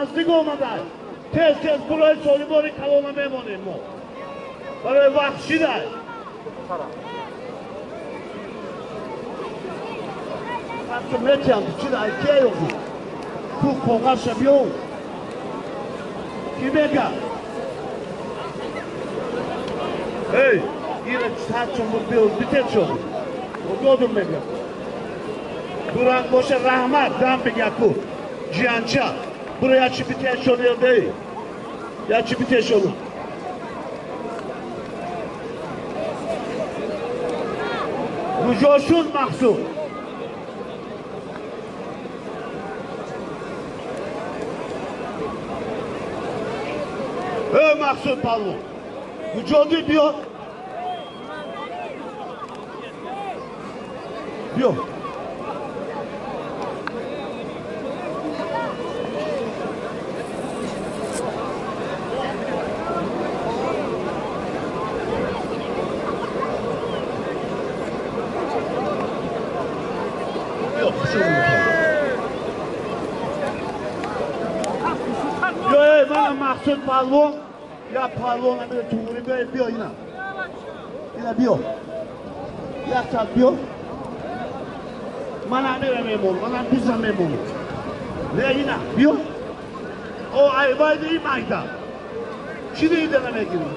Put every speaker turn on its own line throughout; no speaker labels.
Наздик омада тез тез бурои солибори калона мемонем мо барои вақт шидай метиҳам чидай кеёзи ку коғазша биёв ки мега эй ира садчон биё битечон додум мега дуранг боша раҳмат дам бигя ку ҷиянча. Buraya çipite şonu değil. Ya çipite şonu. Bu coşun maksud. Ey Maksud Palvo. Bu coşun diyor. Diyor. Мақсуд палвон я палвон амира туғри биё биё ина ина биё як саат биё ман амира мемонам манам биза мемонам не ина биё о айвайди и майда чӣ дида намегирӣ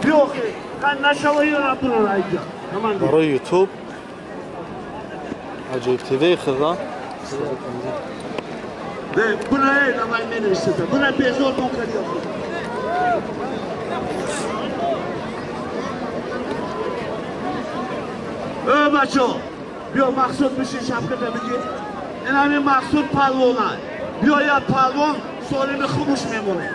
биё охи хан нашава ина бурон айҷа
барои ютуб аҷоиб тв хиза.
Buna namay menişte. Buna bezor monkari yok. Ey baço, biyo Maksud bir şey şapkada bigir. Enami Maksud palvona. Biyo ya palvon solimi xumuş memone.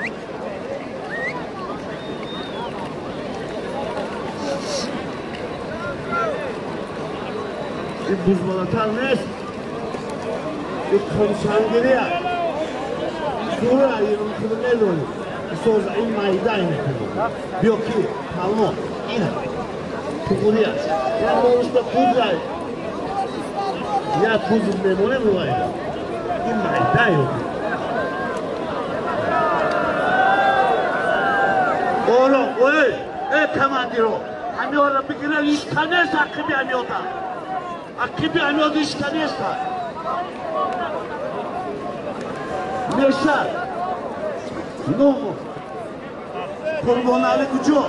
İn buzbalatan nest. İn komsangiriya. Sura yirmi soza in mayda biyo ki palvon ina. Tuğuriya. Ya oluşta kuzay. Ya kuzum memone mi var? İn mayda yok. Oğlum, oy, ey komandiro. Hani orada bir kere işkanes hakkı bir anıyorda. Hakkı bir anıyorda işkanes var. Neşar. Nomu. Kurbonali kucu.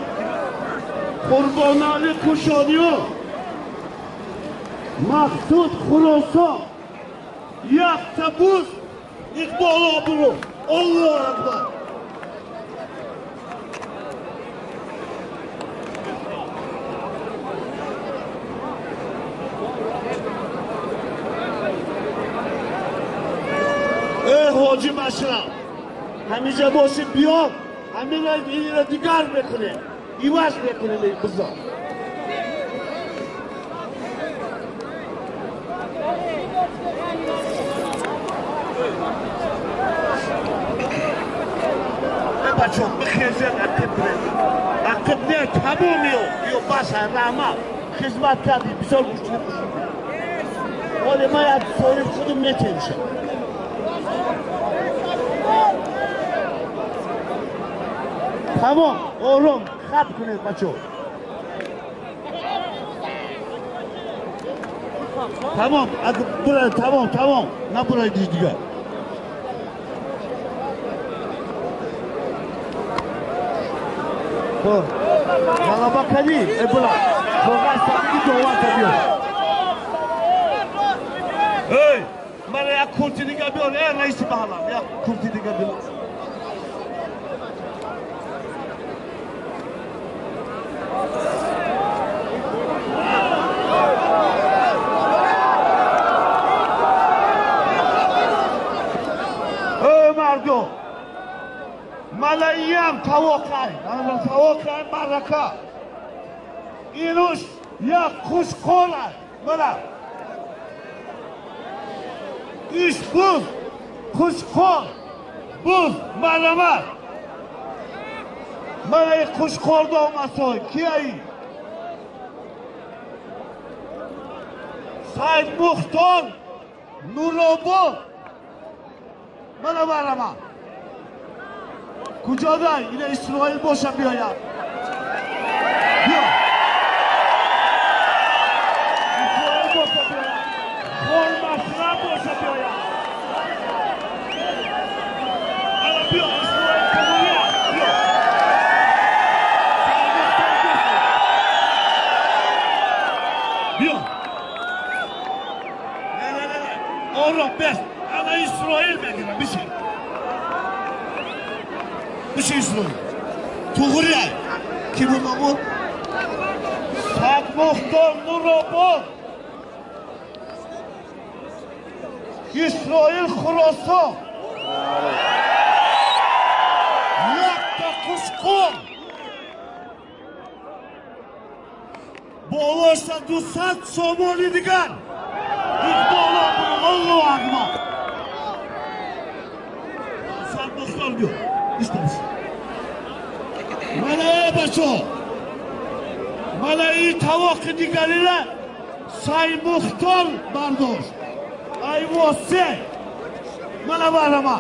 Kurbonali kuşanıyor. Maksud Xuroson. Yakta buz. İqbal oburu. Allahu Akbar. Ey Hoci Maşraf. Hemice boşu biyo. Hemine digar mekune. İvaz mekune kızım. Бачо, бихезен акиб не. Акиб не тамом ё баса рама хизмат кардӣ бисёр гӯштини пӯшидӣ. Оле ман як соҳиб худум метеншам. Тамом, ором, хат кунед бачо. Тамом, бура, тамом, тамом. Набурай дигар. Хоб. Ғалаба кардӣ, э бура. Коғаз сабки доварта биёр. Эй, мана як курти дига биёр, эй раиси маҳалла, як курти дига биёр. Мардум, малаиям тавоқай, тавоқай марака. Инуш як хушқола, мана. Иш буз, хушқол, буз, марамат. Мана и хушқол домасой, кияи? Сайд Мухтор, Нуробод. Мана барама. Куҷода? Ина Исроил боша биёяд. Биё. Исроил боша биёяд. Хормашра боша биёяд. Ана биё, Исроил Тумурия. Биё. Биё. Не, не, не, не. Ором, бес. Ана Исроил мегирам, бишин. Бишин Исроил. Туғрия. Ки буд номуд? Садмухтор Нуробод. Исроил Хуросон. Якта қушқор. Болоша 200 сомони дигар. Иқболо буд. Аллоҳу акбар. Садмухтор биё. Истас. Мана э бачо. Мана и тавоқи дигарира Саймухтор бардошт. Айвосе. Мана барама.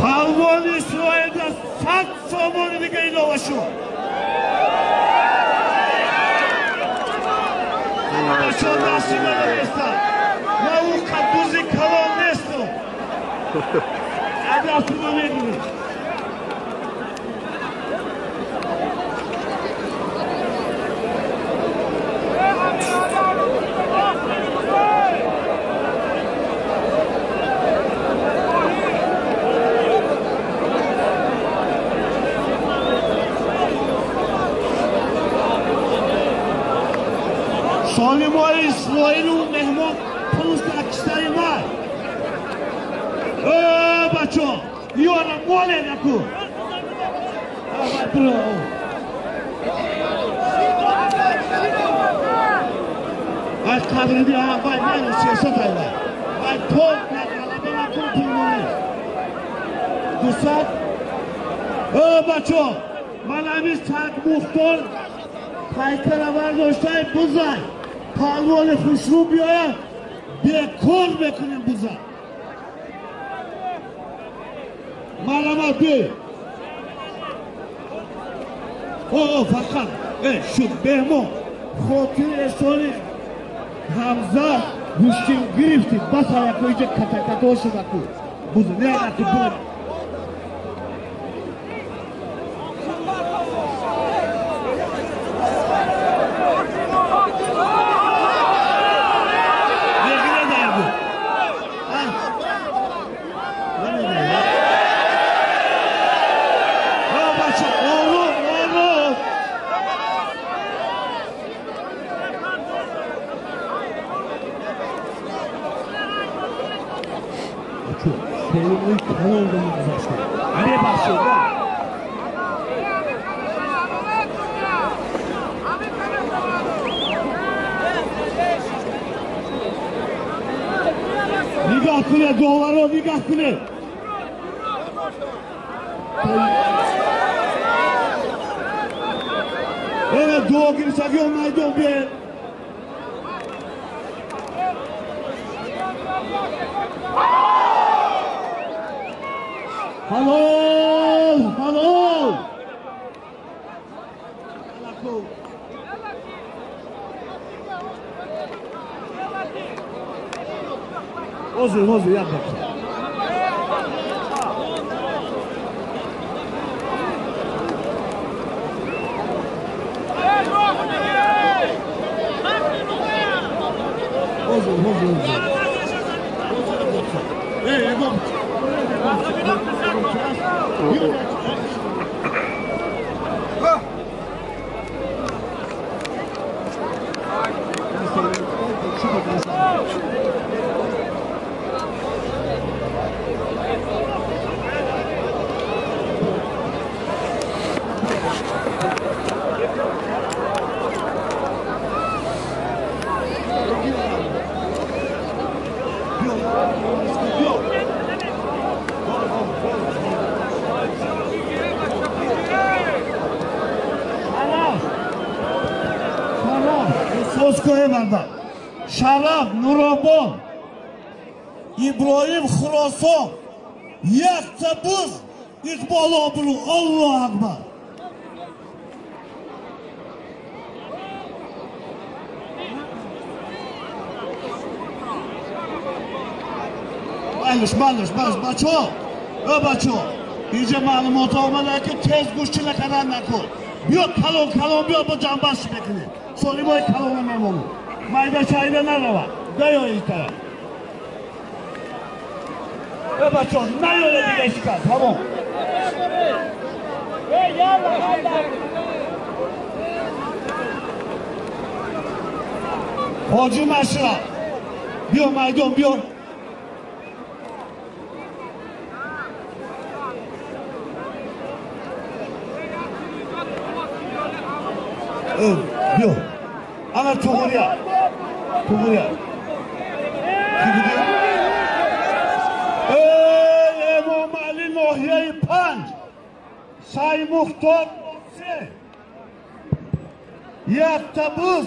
Палвони Исроилда 100 сомони дига илова шуд. Бачо дасти мана нестанд. Ма ӯ қаддузи калон нестам. Адастима мегирем. Солимои Исроилу меҳмон плюс акиштаи май. Э, бачо, ёра моле наку. Ай қадри биа, вай не сиёсат ай вай. Вай то ғалаба накун пул монӣ. 200. Э, бачо, ман ҳамин Садмухтор пайкара бардоштай бузай. Палвони хушрӯ биёяд, бекор мекунем буза. Марама бе. О, фақат шуд беҳмон. Хотири эҳсони Ҳамза гӯштин гирифтӣ. Бас аяко иҷа катакато шудаку. Буза, не аку бура. Нигоҳ кунед, доваро нигоҳ кунед. Эна дуо гирифтагиҳо майдон биед. Ҳалол, Ҳозир, ҳозир, як дақиқа. Ҳозир, ҳозир, ҳозир. Эй, ягон. Шараф Нуробон, Иброҳим Хуросон, якта буз, Иқбол обрӯ, Аллоҳ акбар. Майлиш, майлиш, майлиш, бачо, э бачо, инҷа маълумот омада ки тез гӯшти накардан накун. Биё калон калон биё бо ҷамбаш мекунем. Солимои калона мемонем. Майда шайда нарава. Наё ин тараф. Э бачо, наёре дига ишка. Тамом. Ҳоҷи Машраб. Биё майдон, биё. Биё. Ана Туғурия. Туғурия. Ки будӣ? Эй, Эмомалӣ ноҳияи 5. Саймухтор 3. Якта буз.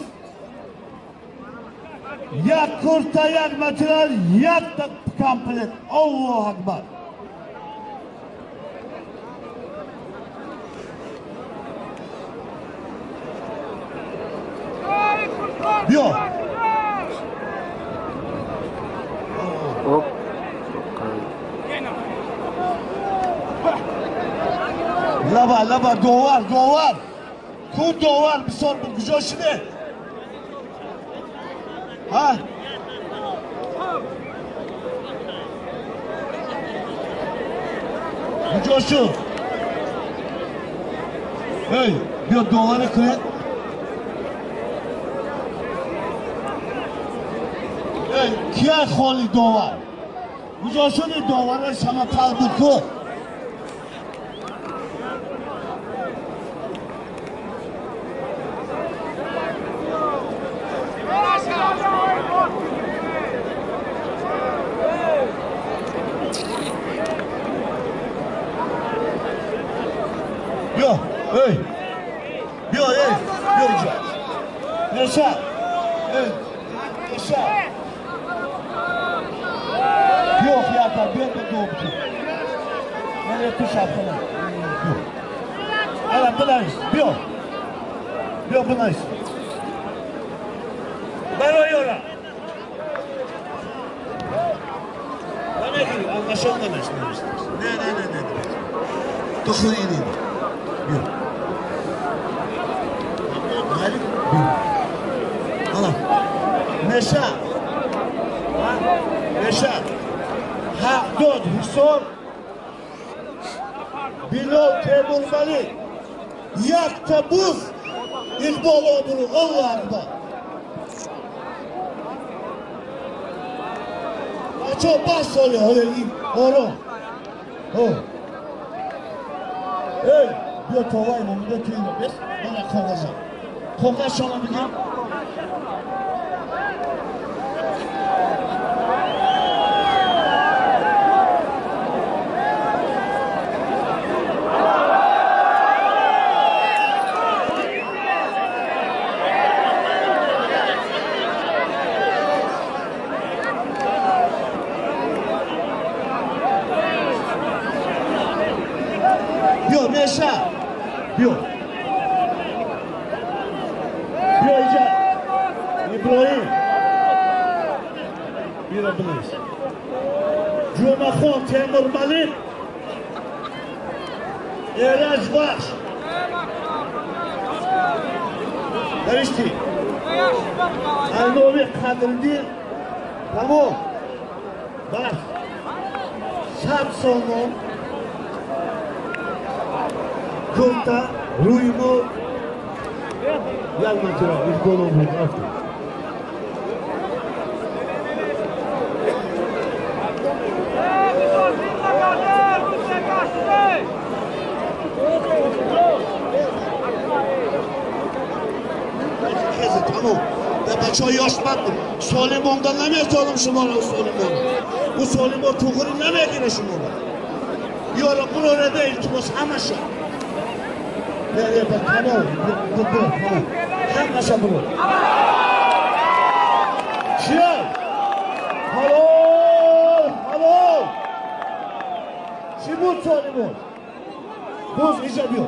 Як курта, як материал, якта комплект. Аллоҳ акбар. Биё. Лаба, лаба, довар, довар. Ку довар бисёр буд, куҷо шуде? Ҳа? Куҷо шуд? Эй, биё доварӣ кунед. Кия холи довар? Куҷо шуди довара самопал буд ку? Биё, эй! Биё, эй! Биё инҷо. Неша! Эй! Неша! Биё, хията, биё ба добки. Ман ту шабхона. Биё. Ала, бинавис, биё. Биё, бинавис. Барои ора. Намехӯри, алғашон намеш, навис. Не, не, не, не. Ту худи ини. Биё. Биё. Ала. Неша. Неша. Ҳақдод Ҳисор, Билол Темурмалик, якта буз, Иқбол обрӯ, Аллоҳ акбар. Бачо, бас соли ҳоле ин ором. Эй, биё товаи момида ту ино бес, мана коғаза. Коғазшона бигир. Биё, Меша. Биё. Биё инҷа. Иброҳим. Биё бинавис. Ҷумъахон Темурмалик, Эраҷ Бахш. Навиштӣ? Айнови Қадриддин тамом. Бас. 100 сомон курта рӯи мо як матира иқболон буд рафтем. Тамом. Да бачаҳо ёш бад солим монда наметавонам шуморо солим монда. Ӯ солим бо туғри намегира шуморо. Ёра бурорада илтимос ҳамаша. Не, не, тамом, тамом. Ҳамаша буро. Чия? Ҳалол, ҳалол. Чӣ буд солимон? Буз иҷа биё.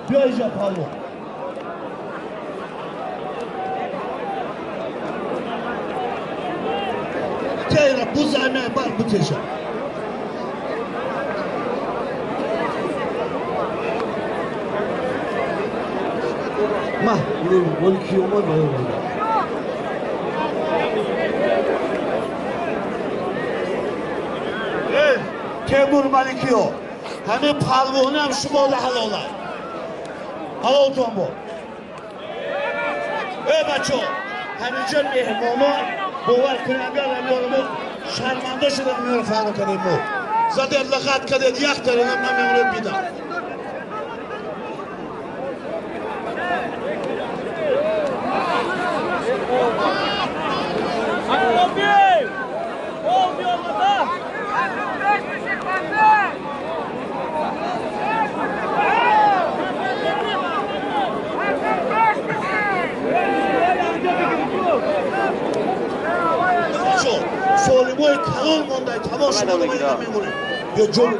Биё иҷа палвон. Teyra buzayme бар бутеша. Ма, вол ки омад ва омад. Эй, Темур Маликиё, ҳамин палвонам шумо ҳалола. Ҳалолтон бод. Эй бачо, ҳаминҷо меҳмонон бовар кунед агар ҳамёро мо шарманда шудам меёро фаро кардем мо. Задед лағат кардед як таранам намемонед бидам. Солимои калон мондай тамом шумо намемонед. Ё ҷон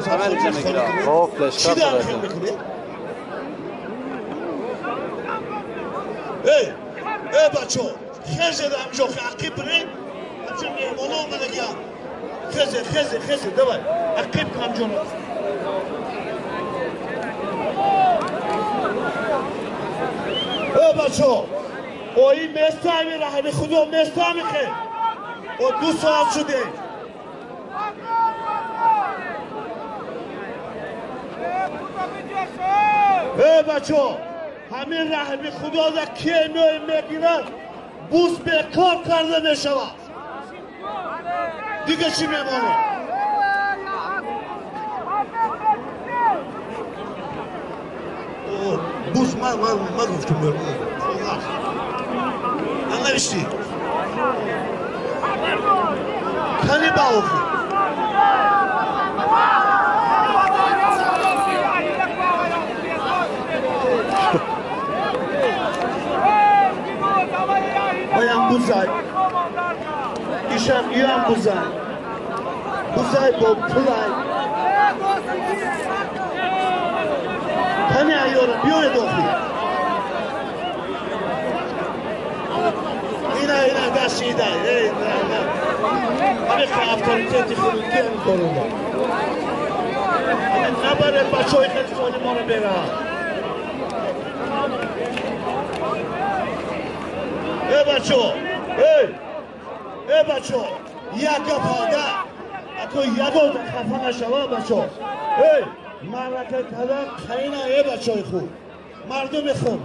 чӣ дар хел мекунед? Эй, эй бачо, хезед ҳамҷо ақиб биред, ҳамҷо меҳмоно омадагиам. Хезе, хезе, хезе, давай, ақиб ҳамҷоро. Эй бачо, ои местами раҳми худо местами хел. О 2 соат шуде. Эй бачо, ҳамин раҳми худо да ке меои мегирад, буз бекор карда мешавад. Дига чӣ мемонад? Буз ман гуфтум коғаз. Ман навиштӣ. Кани ба охир? Оям бузай. Ишам иам бузай. Бузай бо пулай. Кани айёра биёед охир. Ина ина дасти ида. Эй, на, на. Ҳамин авторитети худ ки ҳамин корро дод. Ҳамин набаред бачаҳои хеле солиморо бераҳат. Эй бачо, эй, эй бачо, як гап ҳада, ако ягон хафа нашава бачо. Эй, маърака кардан қайна эй бачои хуб, мардуми хуб,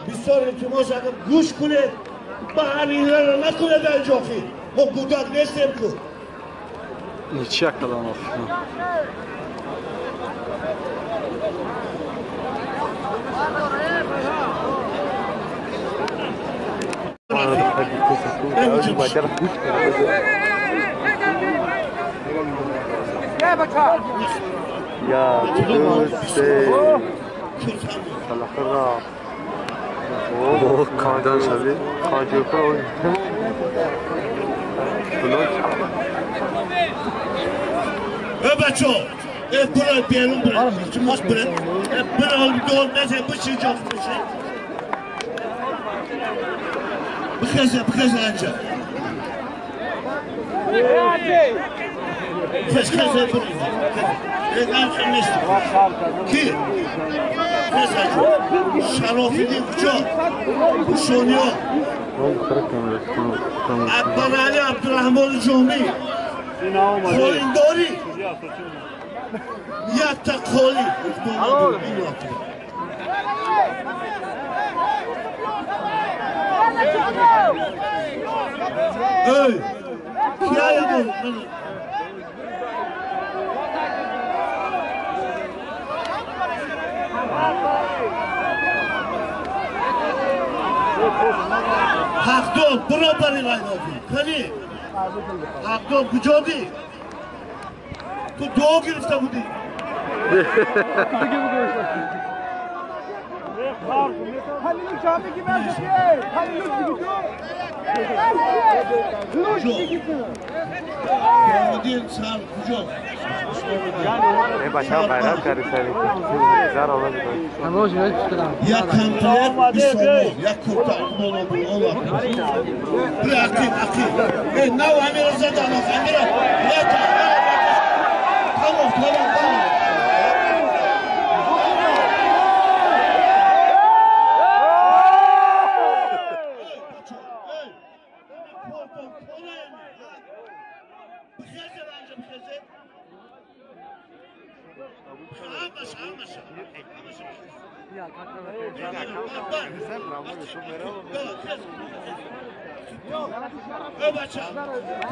бисёр илтимос агар гӯш кунед, ба ҳар инро накунед дар ҷохи. Мо кӯдак нестем ку.
Ничья кардан охир. Ya دوست
эй бачо, эй бура берун бура, илтимос бура, эй бура дор несе бишин ҷо бишин. Бихезе, бихезе анҷа. Хез хез Ки? Шарофиддин куҷо? Кушониё. Акбарали Абдурахмони Ҷомӣ. Қолиндорӣ. Якта қолӣ. Эй! Кияе Ҳақдон баробари ғайнофӣ. Кани? Ҳақдон куҷо дӣ? Ту дуо гирифта будӣ. Як комплект бисомон, як курта Ақиб, ақиб. Нав амира задан, амира. Тамом, тамом, тамом.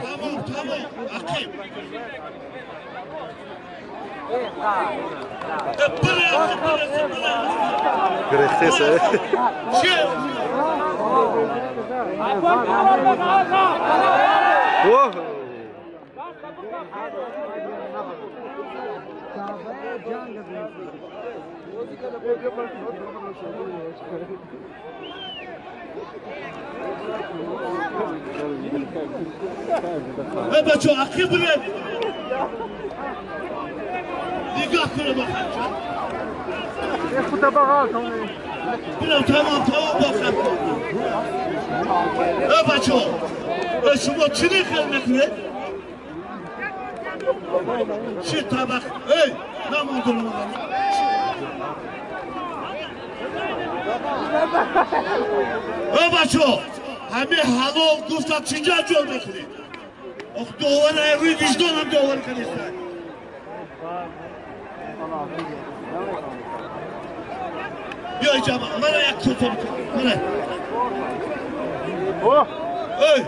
Тамом, тамом, ақиб.
Грехтеса.
Бачо, ақиб буред. Нигоҳ кунед бахарча. Бинам тамом, тамом бахар. Бачо, шумо чӣ хел мекунед? Чӣ табақ? Эй, намондум. Бачо, ҳамин ҳалол гуфтам чӣ ҷо ҷо мекунед? Ох, довар рӯи виҷдонам довар кардистад. Биёй ҷама, мана як курта бикун. Мана. Эй,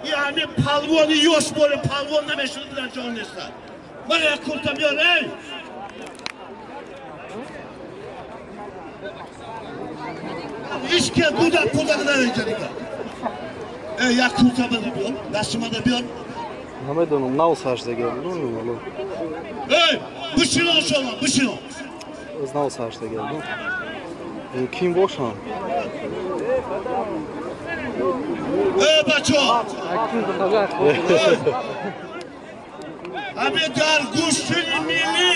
ин ҳамин палвони ёш боре палвон намешуд дар ҷон нестад. Мана як курта биёр, эй! Ҳеҷ ке гудак пудак нареҷа дига. Эй, як курта бада биёр, дасти мада биёр.
Намедонам, нав саждага.
Эй, бишино шома, бишино.
Нав саждага. Ким бошам?
Эй, бачо! Ҳамин дар гӯштини миллӣ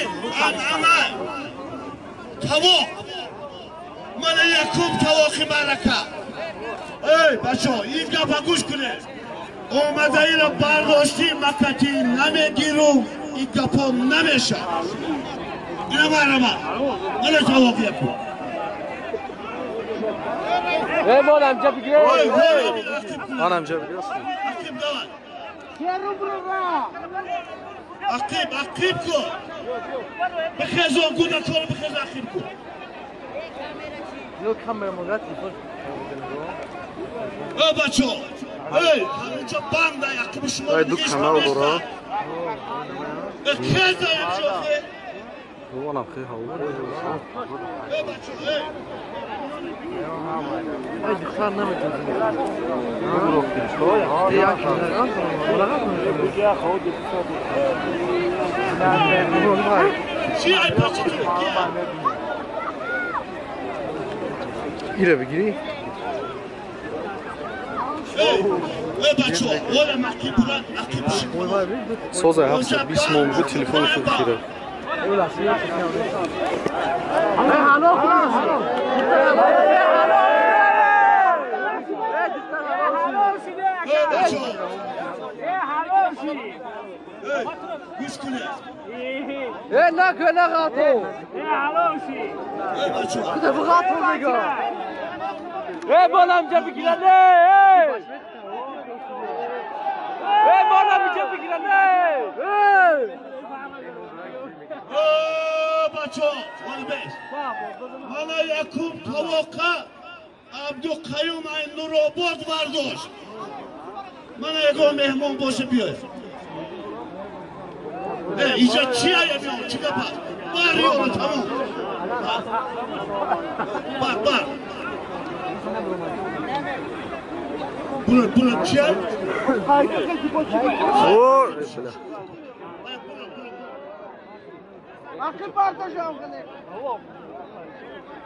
анъана тавоқ. Мана якум тавоқи маърака. Эй, бачо, ин гапа гӯш кунед. Омадаиро бардоштӣ макатӣ намегирум, ин гапо намешавад. Ина марама. Мана тавоқ якум. Ақиб, ақиб кун. Бихезон гудакоро бихез ақиб кун. Эй бачо, эй, ҳаминҷо банда ақиби шумо
ду канал дора.
Хеза инҷо.
Вонам хе ҳав.
Эй бачо, эй.
Ай духтар наметавонад.
Ире бигирӣ? Соза 720 мон буд телефони худ хира.
кунед.
На ғато. Ғато мега. Болам ҷа бигиране. Болам ҷа бигиране.
Бачо, мана якум тавоқа Абдуқаюм ай Нуробод вардошт. Мана ягон меҳмон боша биёед. Иҷа чи ая биён, чӣ гап аст? Бар ёро тамом. Бар, бар. Бура, бура чи ай?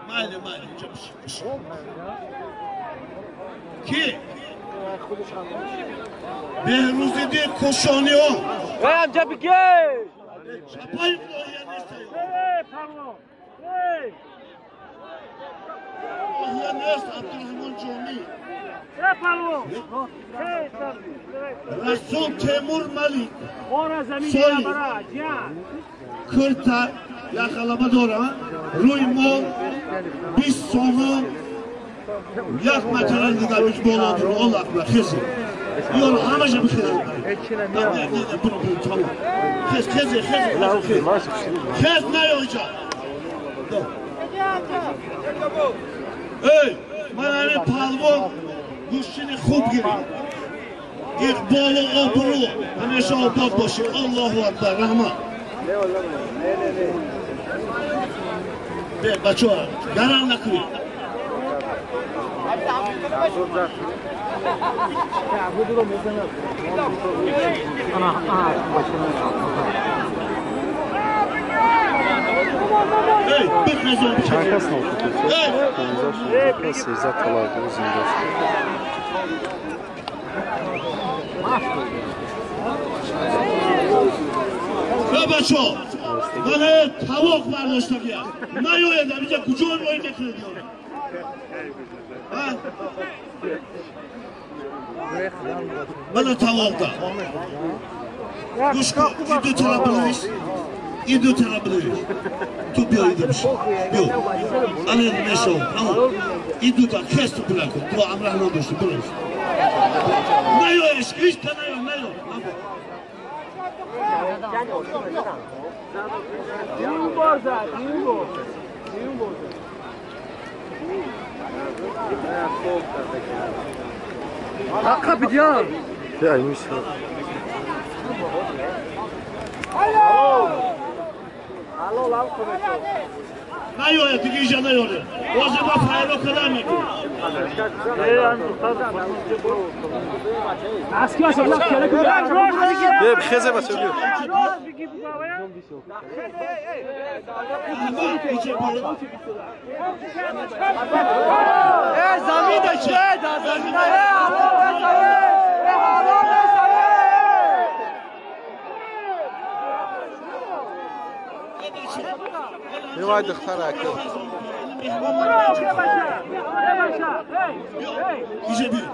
Майли, майли, ки? Беҳрӯзиди Кошониён. Чапаи ноҳия нест. Ноҳия нест Абдураҳмон Ҷомӣ. Расул Темур Малик. Соли курта як ғалаба дорам. Рӯи мол 20 сомон як материал дигар боло дур олақла хези. Ёр ҳамаша бихези. Не, не, не, буро, буро, тамом. Хез, хези, хези, хез. Хез наё иҷа. Эй, ман ҳамин палвон гӯштини хуб гирифт. Иқболу обрӯ ҳамеша обод бошед. Аллоҳу акбар, раҳмат. Бачаҳо, гаранг накунед.
Чанд кас нокутед? 13 талаб зинда шуд.
Бачо, мана тавоқ бардоштагия. Наёед, амиҷа куҷо рой мекунед ёра? Мана тавоқда. Гӯш кун, ин ду тараф бинавис. Ин ду тараф бинавис. Ту биё ида бишин. Биё. Ана мешавам. Тамом. Ин ду тараф хес ту билан кун. Ту амраҳ надошти, бинавис. Наёеш, ҳеҷ та наё, наё. Наёя, диги иҷа наёре. Ҳозир ба файро кадан мекунем.
Хезе бача, биё.
Замина че? Замина е, ҳалол нест,
Вай духтара ака.
Иҷа биё.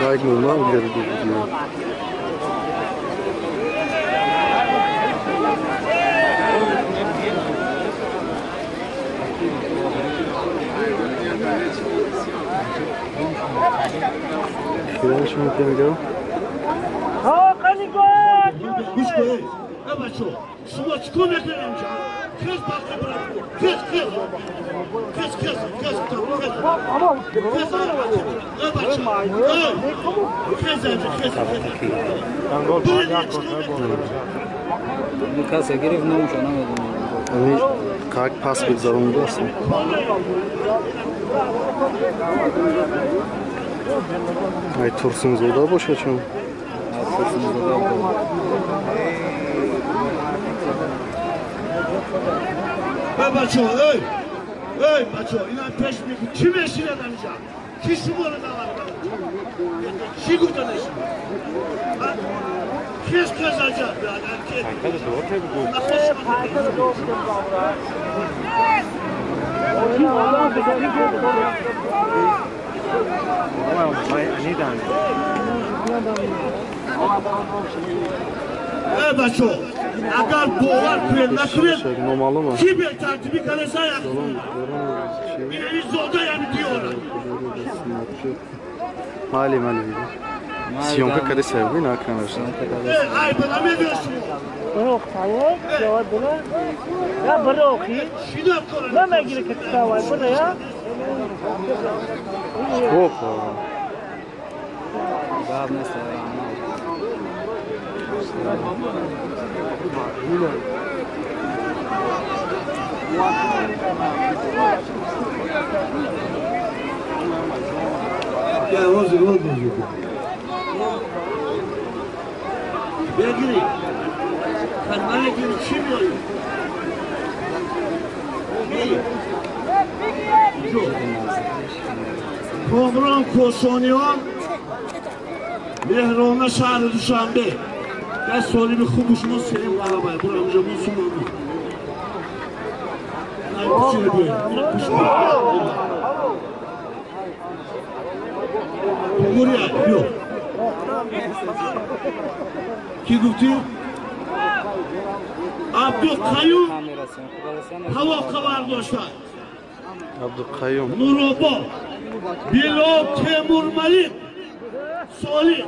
Лайк ман гирди видео. Кираш мекунем?
Гӯш кун, эй бачо, шумо чӣ кор мекунед инҷа? Хез бақи бира. Хез, хез. Хез, хез, хез, хез. Хез, бача. Хез, хез, хез.
Касе гирифт номашо намедонам.
Как пас бигзаронда аст? Ай Турсунзода бошад чун?
Турсунзода.
Бачо, эй! Эй, бачо, ина пеш меги чӣ мешинад анҷа? Ки шуморо даъват кард? Чӣ гуфта мешинад? Хез хез анҷа, ки Эй, бачо, агар бовар кунед накунед, ки бетартибӣ кардаса зода ями диёра.
Майли, майли. Съёмка кардеса, бин акрамаш.
Ай, ба намедонам шумо.
Бро, тавон, ҷавоб бро. Я бро, хи. Намегире ки тавай, бро я.
Опа.
Гап нест.
Я рози рози. Бегири. Кармане чӣ меояд? Комрон Косониён Меҳрона шаҳри Душанбе. Як солими хубу шумо сеюм ғалабай. Бура онҷо мо сумону. Гурия, биё. Ки гуфтӣ? Абдуқаюм ҳаво хабар дошта.
Абдуқаюм.
Нуробод. Билол Темурмалик. Солим.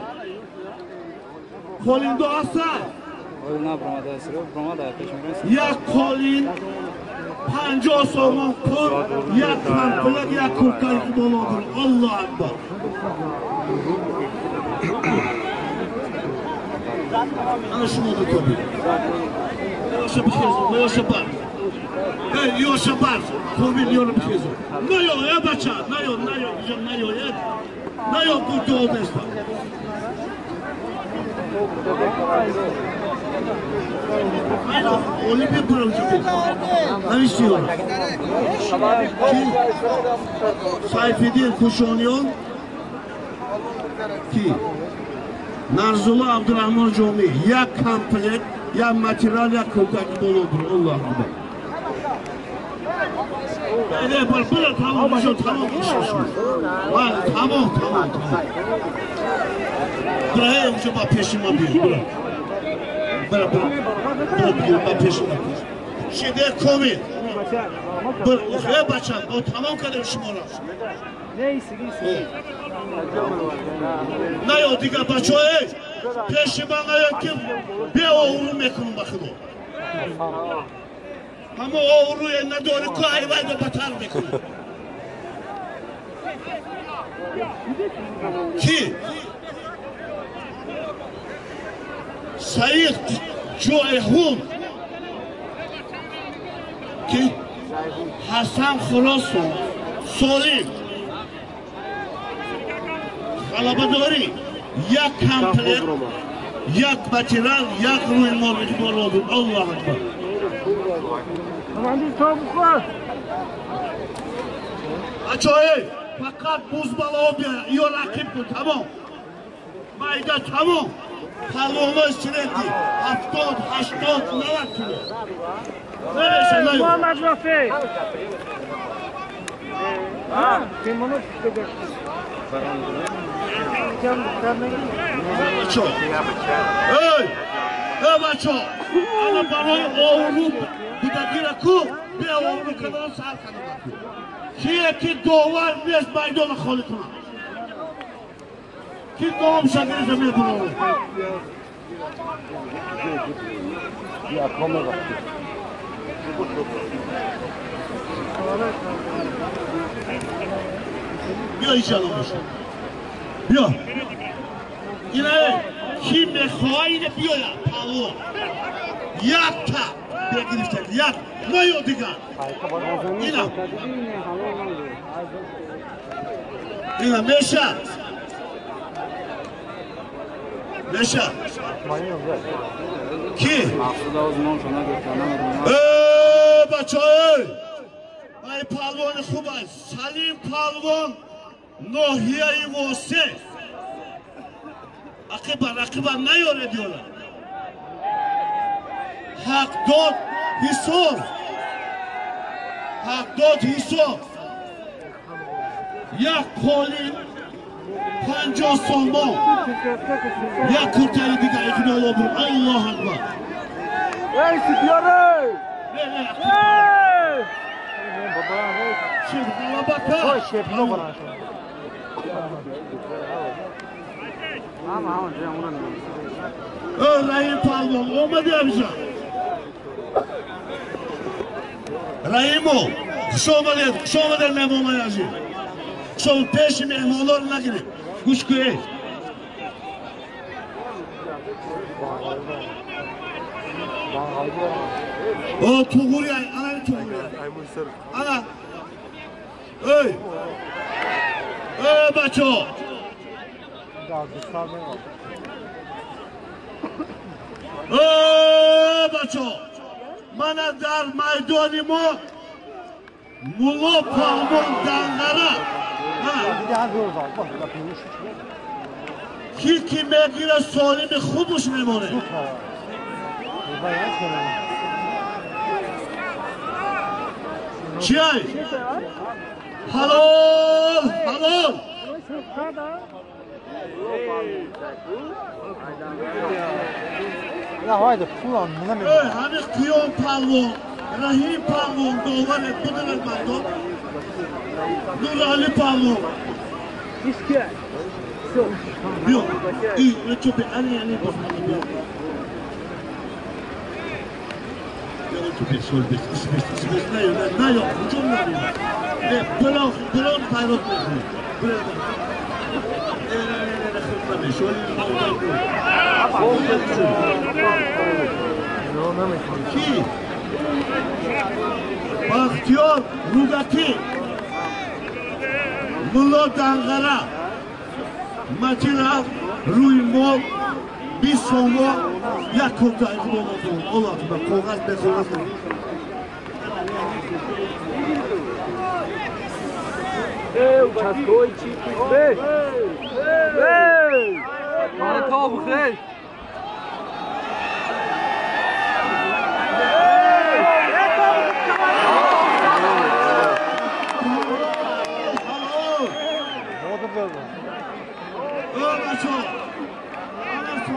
Қолиндо ҳастад? Як қолин 50 сомон пул, як комплект, як куртаи боло бур. Аллоҳ акбар. Ана шумо дутоби. Ёша бихезо, ёша бар. Эй, ёша бар. Комил ёро бихезо. Наё, э бача, наё, наё, наё, э. Наё гурду одеста. Олимпия нависти ёро. Ки? Сайфиддин Кушониён. Ки? Нарзулло Абдурахмон Ҷомӣ. Як комплект, як материал, як куртаки боло бур. Аллоҳ акбар. Бара, бара, тамом шуд, тамом шуд. Тамом, тамом, тамом. Бара, эй, онҷо ба пеши ма биё, бара. Бара, бара. Бара, биё, ба пеши ма биё. Шиде комил. Бара, э, бача, мо тамом кардем шуморо. Наё, дигар бачаҳо, эй, пеши ман наё, ки беобрӯ мекунам ба худо. Ҳама обрӯе надорӣ, ку айвайда батар мекунам. Ки? Саид Ҷоэҳун. Ки? Ҳасан Хулосов. Солим. Ғалабадорӣ. Як комплект, як материал, як рӯймол боло буд. Аллоҳ акбар. Бачаҳо, фақат бузбалао биёя, ё рақиб кун, тамом. Майда тамом. Палвонои средний 70, 80, 90 кило. Намеша, наё.
Муҳаммад Рафеъ.
Бачо. Эй! Эй, бачо! Ана барои обрӯ будагира ку, беобрӯ кардан сар кардам. Кие ки довар нест майдона холӣ кунад. Ки ном шагирда мебурорад. Биё иншалло боша. Биё. Ина ки мехоҳад ина биёяд палвон. Якта бегирифта як наё дигар. Ина. Ина меша. Меша. Ки? Э бачаҳо! Ай палвони хуб аст. Салим палвон ноҳияи Восе. Ақиба рақиба наёред ёра. Ҳақдод Ҳисор. Ҳақдод Ҳисор. Як қоли 50 сомон. Як куртаи дигар иқбол обур. Аллоҳ акбар.
Эй, ситёре! Эй!
Раҳим палвон омади абиҷа. Раҳимо, хуш омадед, хуш омадед меҳмонои азиз. Хуш омад, пеши меҳмонро нагиред. Гӯш кунед. О, туғури, ана туғури. Ана. Эй! Эй, бачаҳо! Эй, бачаҳо! Мана дар майдони мо мулло палвон Данғара. Ки ки мегирад солими хубуш мемонад. Чиай? Ҳалол! Ҳалол! Эй, ҳамин Қиём палвон, Раҳим палвон, доваред, будинед мардум. Нурали палвон. Биё, и, чӯпи, ани, ани, биё. Наё, ҳуҷум надорад. Билон пайрод мекунед. Ки? Бахтиёр Рӯдакӣ, мулло Данғара, Матина рӯи мол 20 сомон як курта иқбол обур. Аллоҳ акбар, коғаз бе коғаз.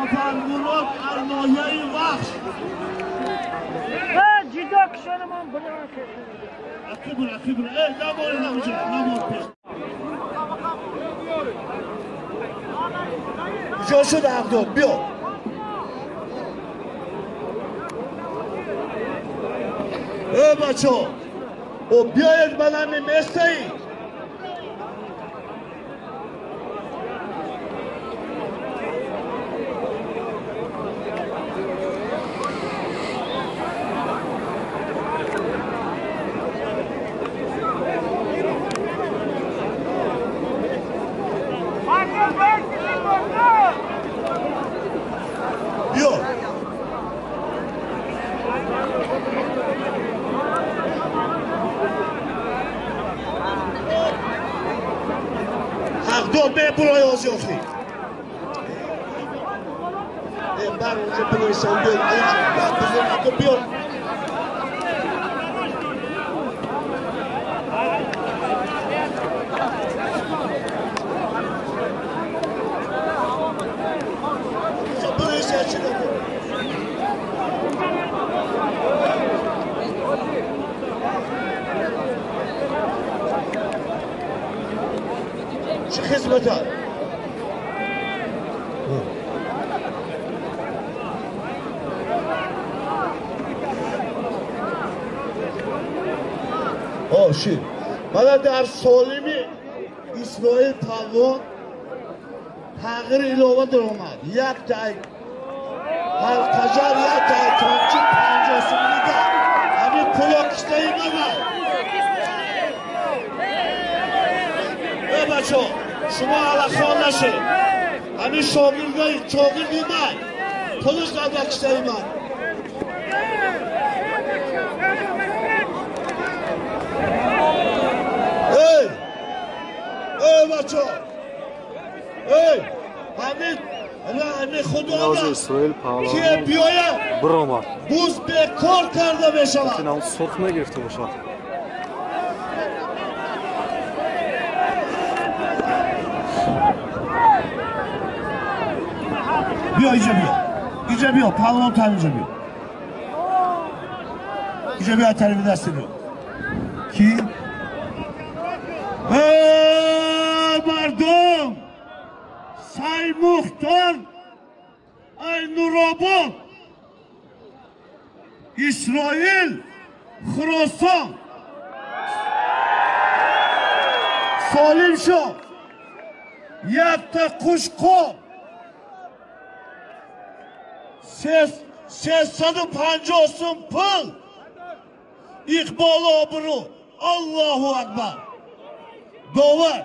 Сафармурод аз ноҳияи Вахш.
Ҷидо кишонамон бирон.
Ақибур, ақибур. Эй, набор, набор, набор пеш. Куҷо шуд Ҳақдод? Биё. Эй, бачаҳо, о биёед ба нами местаи. Биё. Ҳақдод мебурои ози охир. Бар онҷо бинависам, биё, бизон, биё. Чӣ хизмата? Шид. Мана дар солими Исроил палвон тағйир илова даромад. Як тай ҳалқажар, як тай тончи 50 сомонӣ дад. Ҳамин пуло киштаи мана. Э бачо, шумо алахон нашед. Ҳамин шогирди ман пулаш дар киштаи ман. Эй! Эй бачо! Эй! Ҳамин раҳми Худо
Исроил
ки биёяд
биромад.
Буз бекор карда мешавад.
Ин сурх нагирифта бошад.
Биё иҷа биё. Иҷа биё, палвон тар иҷа биё. Иҷа биё, тарафи дасти биё. Ки? Эй мардум! Сай Мухтор, ай Нуробод, Исроил, Хуросон. Солим шуд. Якта қушқор. 350 сум пул. Иқболу обрӯ. Аллоҳу акбар. Довар.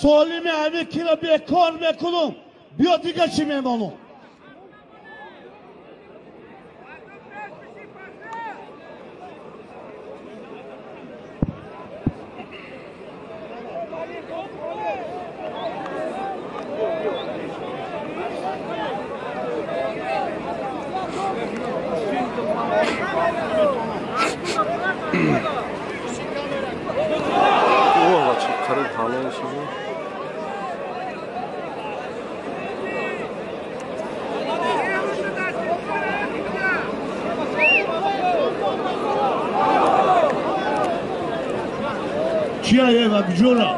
Солими ҳамин киро бекор мекунум, биё дига чӣ мемонум? Чияева Гжура.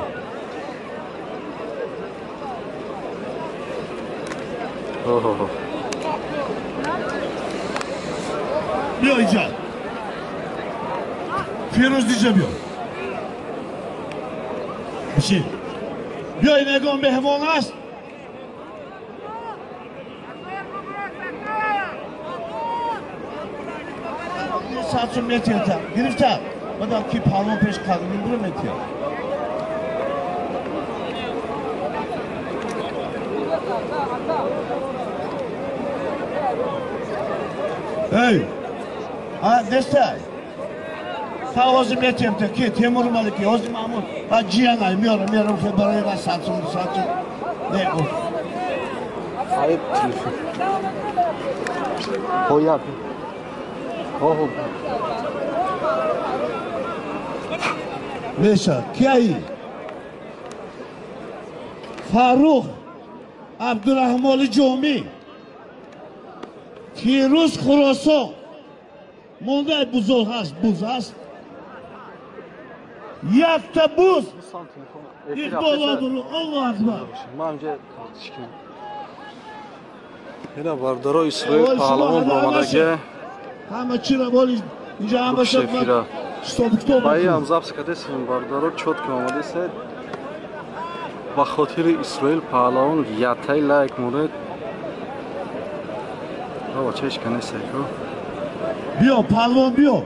Биё иҷа. Фирӯз иҷа биё. Бишин. Биё ин ягон меҳмон аст? Сатсум метиҳта. Гирифта. Бадам ки палвон пеш қадимин буро метиҳад. Эй! Нестай? Та ҳозир метиҳем та ки Темур Малики, ҳозир Маҳмуд ва ҷиянай меорам, меорам хе барои ва сатсум, сатсум. Не, гуфт.
Айб телефон. Хояк. Хо.
Меша, кияи? Фаррух Абдураҳмони Ҷомӣ, Фирӯз Хуросон. Мондаи бузург ҳаст, буз ҳаст. Якта буз. Иқбол обрӯ, Аллоҳу акбар.
Ина бардаро Исроил паҳлавон баромадагия.
Ҳама чиро боли инҷа ҳамаша
Баиам запись кардесем бардаро чётко омадесед. Ба хотири Исроил паҳлавон ятай лайк монед. Баба чеш канесай ко.
Биё паҳлавон биё.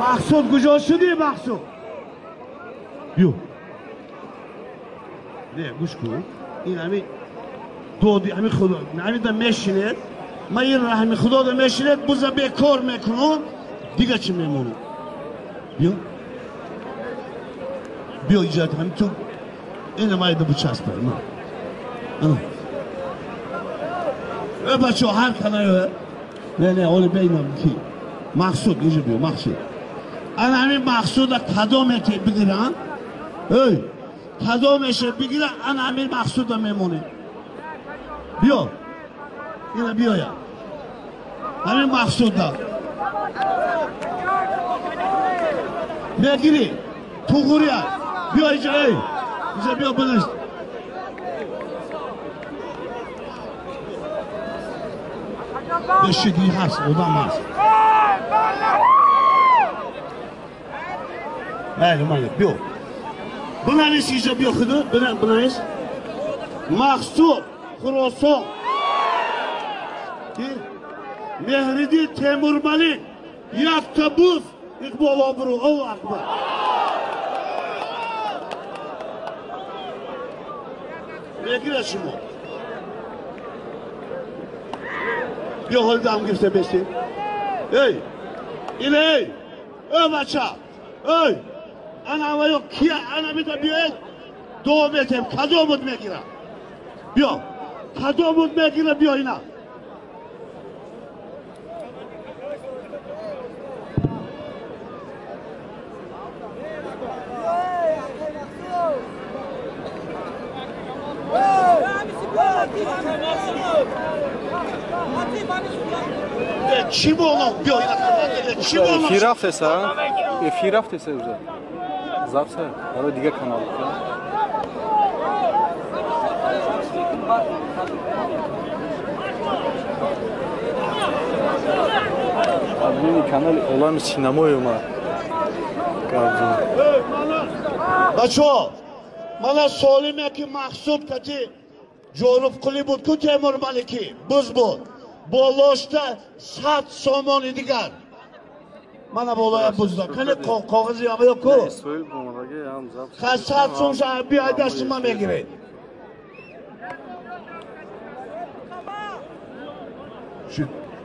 Мақсуд куҷо шудӣ Мақсуд? Биё. Не, гӯш кун. Ин ҳамин доди ҳамин Худо, ҳамин да мешинед. Ман ин раҳми Худо да мешинед, буза бекор мекунам, дига чӣ мемонам? Биё. Биё иҷа ҳамин ту ина майда бичаспа. Ана. Э бачо ҳар канаю. Не не, оли бейнам ки. Мақсуд иҷа биё, Мақсуд. Ана ҳамин Мақсуда кадоме ки бигиран? Эй, кадомеше бигиран, ана ҳамин Мақсуда мемонем. Биё. Ина биёя. Ҳамин Мақсуда. Мегирӣ. Туғурия. Биё иҷа, эй. Иҷа биё биниш. Бешидӣ ҳаст, одам ҳаст. Майли, майли, биё. Бинавис иҷа биё худу, бинавис. Мақсуд Хуросон. Ки Меҳриддин Темурмалик якта буз Иқбол обрӯ, Аллоҳу акбар. Мегирад шумо. Биё ҳоли дам гирифта бестем. Эй, ила эй, эй бача, эй, ана аввало кия ана бита биёед, дуо метем, кадомут мегира. Биё, кадомут мегира, биё ина. Чӣ боло биё ина чӣ боло?
Эфир рафтеса? Эфир рафтеса уже. Запса барои дигар канал. Админи канали Олами синамои омад.
Бачо, мана солиме ки Мақсуд кати Ҷорубқулӣ буд ку Темурмаликӣ буз буд. Болошта 100 сомони дигар. Мана болоя бузда. Кане коғази амаё ку? Ха 100 сом ша биёй дасти ма мегиред.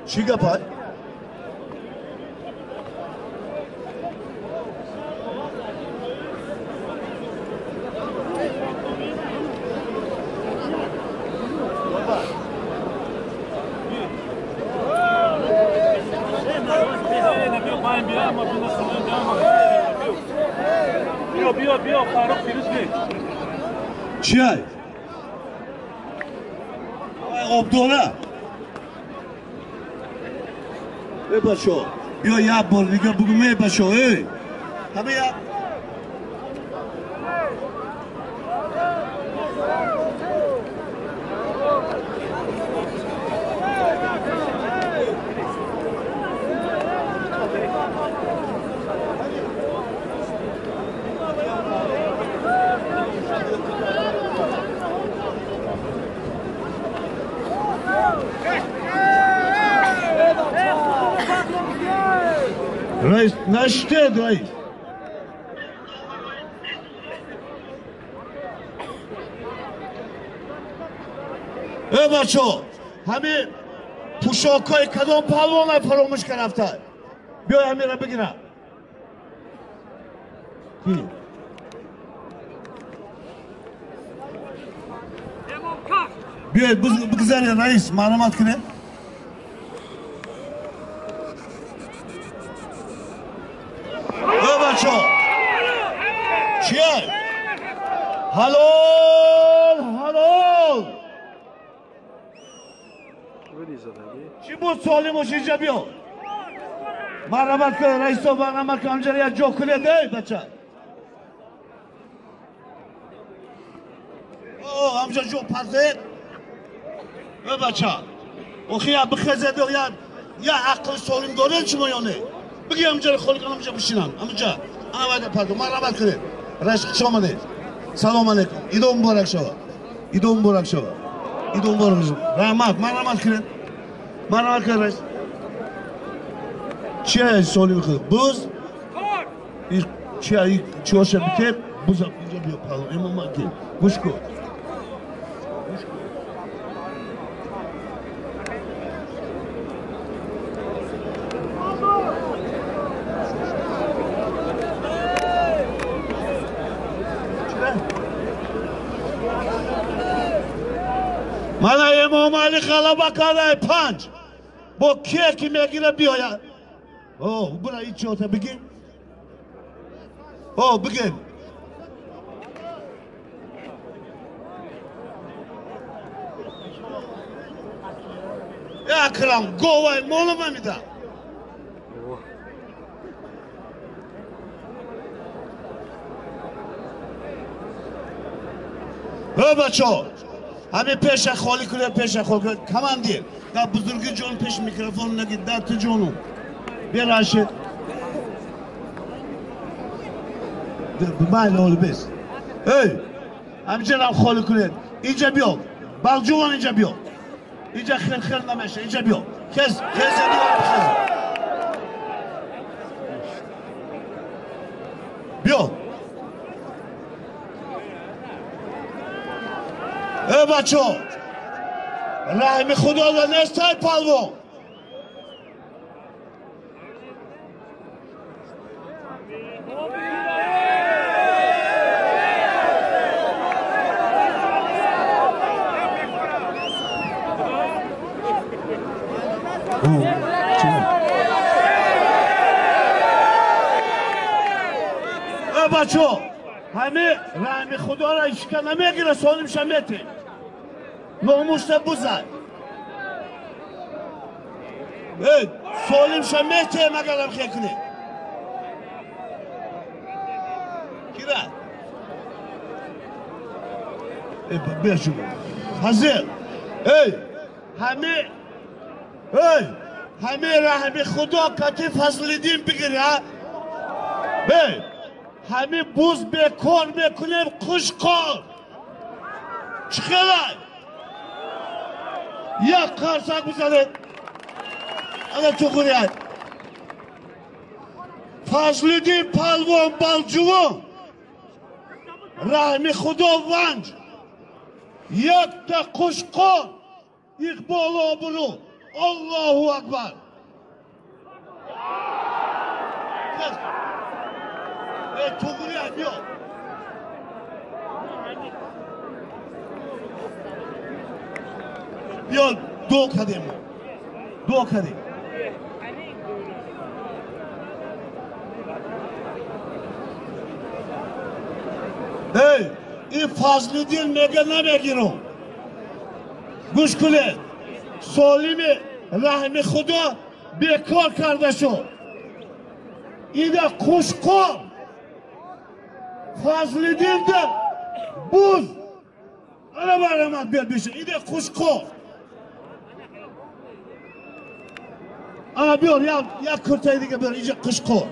Чӣ гапай? Чиай? Абдулла. Эй бачо, биё як бор дига бугум эй бачо, эй. Ҳама як Раис, наштед, раис. Э бачо, ҳамин пӯшокҳои кадом палвона фаромӯш карафта? Биёй ҳамира бигира. Ки? Биёед бигзаред, раис, маълумот кунед. Чиай? Ҳалол, ҳалол. Чӣ буд солимуш инҷа биё. Марҳамат кун, раисо, марҳамат кун, ҳамҷара як ҷо кунед, эй бача. О, ҳамҷа ҷо пазед. Эй бача. Охи я бихезед, я ақли солим доред шумо ё не? Биги ҳамҷара холӣ кун, ҳамҷа бишинам, ҳамҷа. Ана вайда пардо, марҳамат кунед. Раис, хуш омадед. Салом алейкум. Идо муборак шавад. Идо муборак шавад. Идо муборак шавад. Раҳмат, марҳамат кунед. Марҳамат кунед, раис. Чия солим худ? Буз? Чия чиоша битеб? Буза инҷа биё пало. Имом ки. Гӯш кун. Эмомалӣ ғалаба карда 5. Бо кие ки мегира биёяд. О, бура ичота бигир. О, бигир. Акрам, говай молума мида. Эй бачо, ҳамин пеша холӣ кунед, пеша холӣ кунед. Командир, дар бузурги ҷон пеш микрофон нагид, дар ту ҷону. Бия Рашид. Майли оли бес. Эй, ҳаминҷарам холӣ кунед. Инҷа биё. Балҷувон инҷа биё. Инҷа хел-хел намеша, инҷа биё. Хез, хез, хез. Биё. Эй бачо, раҳми худо да нестай палвон. Эй бачо, ҳами раҳми худоро ишка намегира, солимша метем. Номуста бузад. Эй, солимша метем, агарам хел кунем. Кира? Эй, бия шумо. Ҳазир. Эй, ҳами эй, ҳами раҳми худо кати Фазлиддин бигир, ҳа? Эй, ҳами буз бекор мекунем, қушқор. Чӣ хелай? Як қарсак бизанед. Ана туғрият. Фазлиддин палвон Балҷувон. Раҳми худо Ванҷ. Якта қушқор. Иқболу обрӯ. Аллоҳу акбар. Эй, туғрият биё. Биё, дуо кардем, дуо кардем. Эй, ин Фазлиддин мега намегирам. Гӯш кунед, солими раҳми худо бекор карда шуд. Ина қушқор Фазлиддинда буз. Ана барамад биёд биша. Ина қушқор. Ана биёр, як куртаи дига биёр, инҷа қушқор.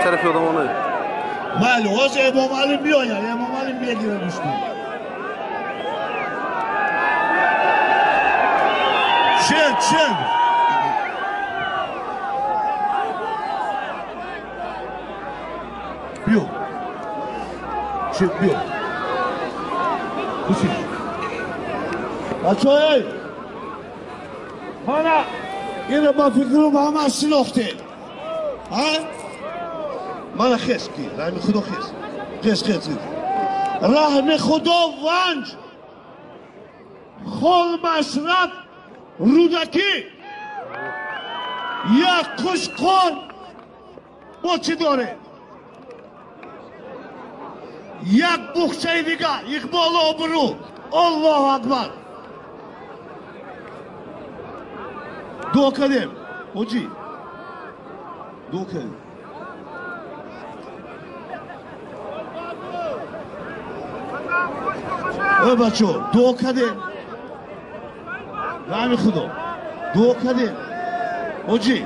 Тарафи одамона.
Майли, ҳозир Эмомалӣ меояд, Эмомалӣ мегирад гӯшту. Шер, шер. Биё. Шер, биё. Бишин. Бачаҳо, эй! Мана ина ба фикрам ҳама шинохтед. Ҳа? Мана хес ки, раҳми худо хес. Хес, хес, хес. Раҳми худо Ванҷ. Хол Машраб Рӯдакӣ. Як қушқор бо чӣ доред? Як бухчаи дигар, иқболу обрӯ. Аллоҳу акбар. Дуо кардем, ҳоҷӣ. Дуо кардем. Эй бачо, дуо кардем. Раҳми худо. Дуо кардем. Ҳоҷӣ,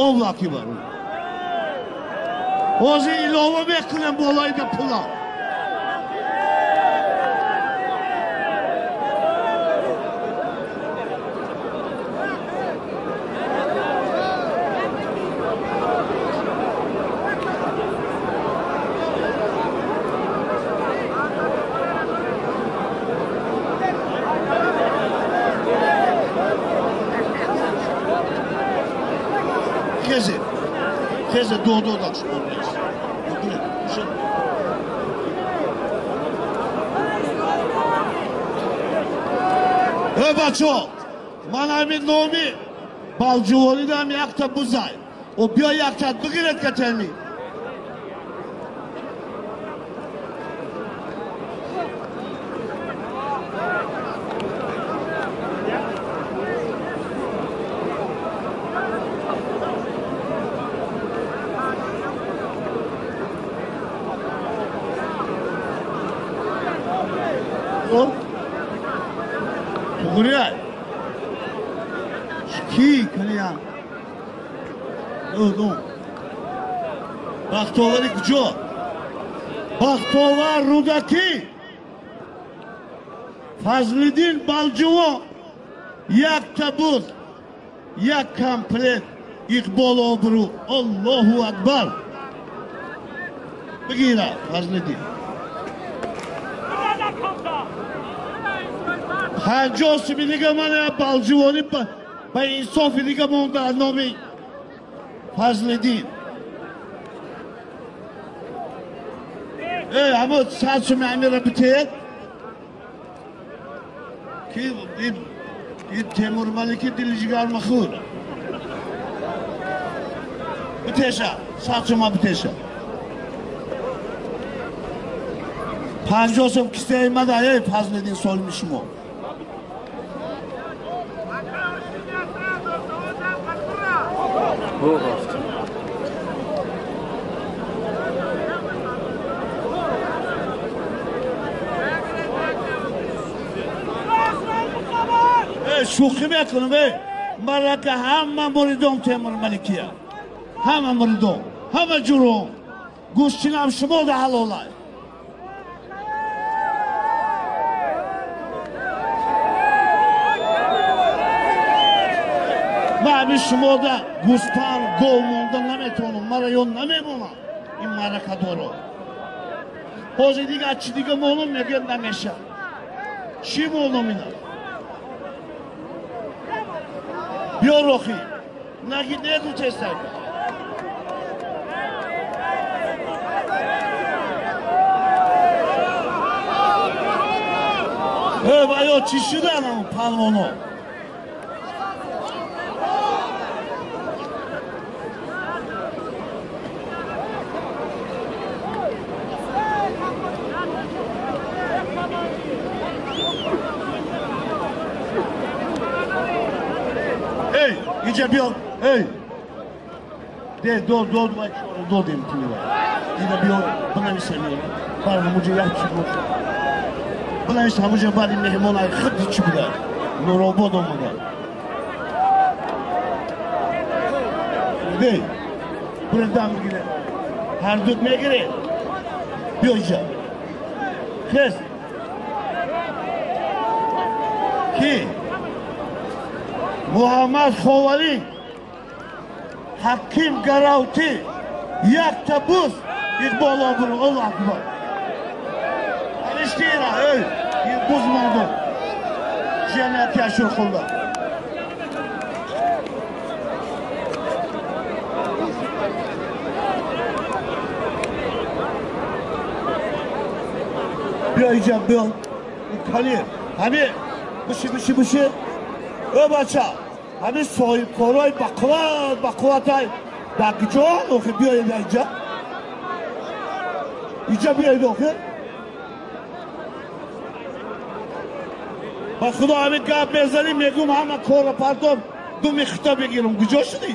Аллоҳу акбар. Ҳозир илова мекунем болои да пула. Хезе, хезе, до, до, до, Эй бачо, ман ҳамин номи Балҷувонидам якта бузай. О биё якта бигиред катеми. Ки калия? Ну. Бахтовари куҷо? Бахтовар Рӯдакӣ. Фазлиддин Балҷуво якта буз, як комплект иқбол обрӯ. Аллоҳу акбар. Бигира Фазлиддин. 50 суми дига ман Балҷувонӣ ба инсофи дига монда аз номи Фазлиддин. Эй, ҳамо 100 суми амира битед. Ки ин Темурмалики дили ҷигарма хӯр. Битеша, 100 сума битеша. 50 сум кисаи мада, эй Фазлиддин солими шумо. Шӯхӣ мекунам, эй марака ҳама муридом Темурмаликия, ҳама муридом, ҳама ҷуром, гӯштинам шумо да ҳалолай. Ман ҳамин шумода гӯспанд гов монда наметавонам, мара ёд намемонам ин маракадоро. Ҳозир дига чӣ дига монам мегӯяд намешавад. Чӣ монам ина? Биё рохӣ, наги неду тестай. Э, ваё чӣ шудан он палвоно? Инҷа биё, эй! Де, до, до, додем пулива. Ина биё, бинависем ина. Бар ҳамуҷа як чиз боша. Бинавис ҳамуҷа бари меҳмон ай худди чӣ буда. Нуробод омада. Де, бура дам бигире. Ҳар дуд мегире. Биё инҷа. Хез. Ки? Муҳаммад Ховалӣ, Ҳаким Гаравтӣ, якта буз, иқбол обрӯ, Аллоҳ акбар. Алиштира, эй, буз монду. Ҷамъияти Ашурхулла. Биё инҷа, биё. Кали, ҳами, биши, биши, биши. Э бача, ҳамин соҳибкорои бақувват, бақувватай дар куҷоанд охи? Биёед инҷа. Инҷа биёед охи. Ба худо ҳамин гап мезанем, мегӯм ҳама корро партом, думи хита бигирам. Куҷо шудӣ?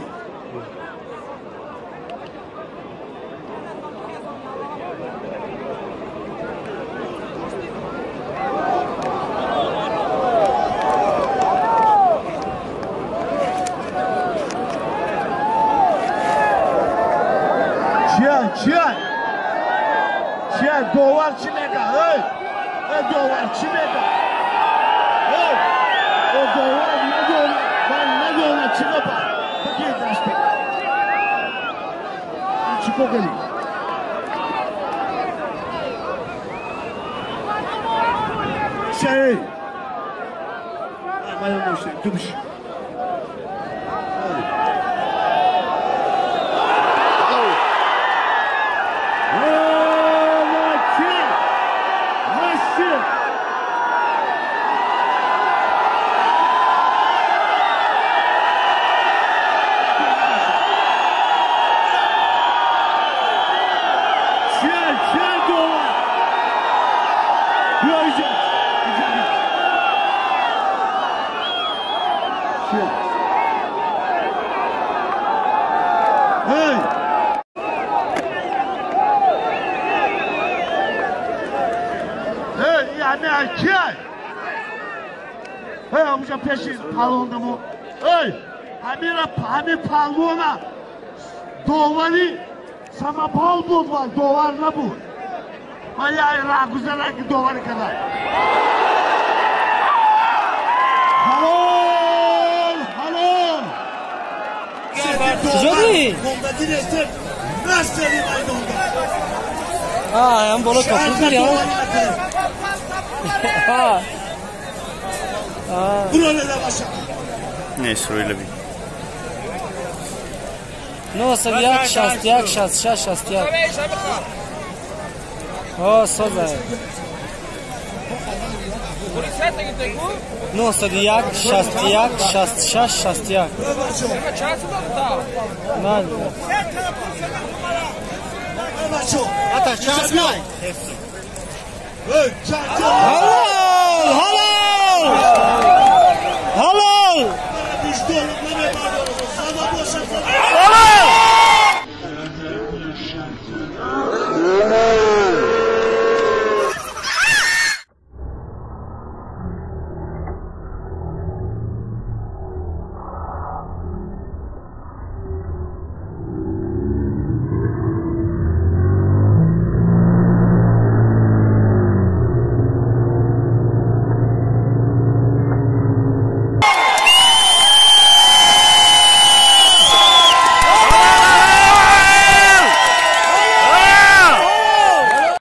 Чия? Чия? Довар чӣ мега? Эй! Эй, довар чӣ мега? Эй! О, довар надона, ман надона чӣ гапа? Бигир дасти. Чӣ кор кардӣ? Чия, эй! Ман ту биши. Ҳами ай ки ай? Эй, ҳамуҷа пеши палондамо. Эй, ҳамира ҳами палвона довари самопал буд ва довар набуд. Ва яй раҳгузараки доварӣ карда. Ҳалол, ҳалол.
Куҷоди?
Настери майдонда.
Ам боло капур я.
Не, Исроилови.
91 61 66 61. О, соза. 91 61 66 61. На.
Эй,